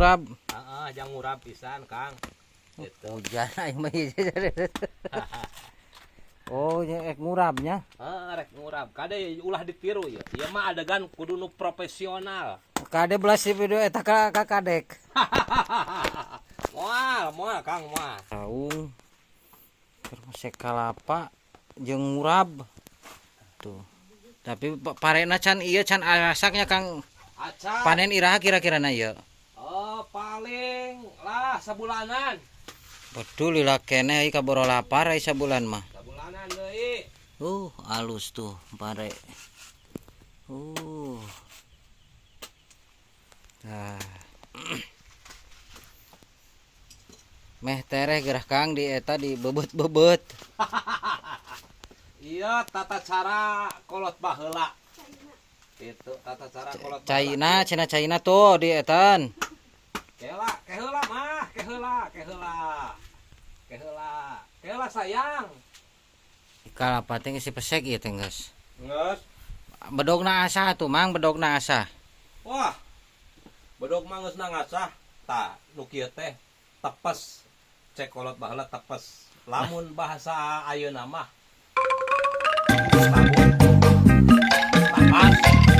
Ngurab. Heeh, jang ngurab pisan, Kang. Gitu. Hujan aing mah ieu. Oh, nya ek ngurabnya. Heeh, rek ngurab. Kade ulah ditiru ya. Ieu mah adegan kudu nu profesional. Kade belas si video eta ka kadek. Moal, moal Kang, moal. Saung. Terus kalapa jeung ngurab. Tuh. Tapi parena can ieu can asaknya, Kang. Acan. Panen iraha kira-kira na ieu? Oh, paling lah sabulanan. Betul, lila keneh ieu kaboro lapar ai sabulan mah. Sabulanan deui. Alus tuh pare. Nah. Meh tereh gerah, Kang, di eta di bebet-bebet. Iya, tata cara kolot baheula. Itu tata cara kolot baheula. Caina, cenah caina tuh di etan. Kela, keheula mah, keheula, keheula. Keheula. Keheula, sayang. Kalapa teh geus pesek ieu teh geus. Geus. Bedogna asah tuh, Mang, bedogna asah. Wah. Bedog mah geus ngasah. Tah, nu kieu teh tepes. Cek kolot baheula tepes. Lamun bahasa ayeuna mah sabun. Tapas.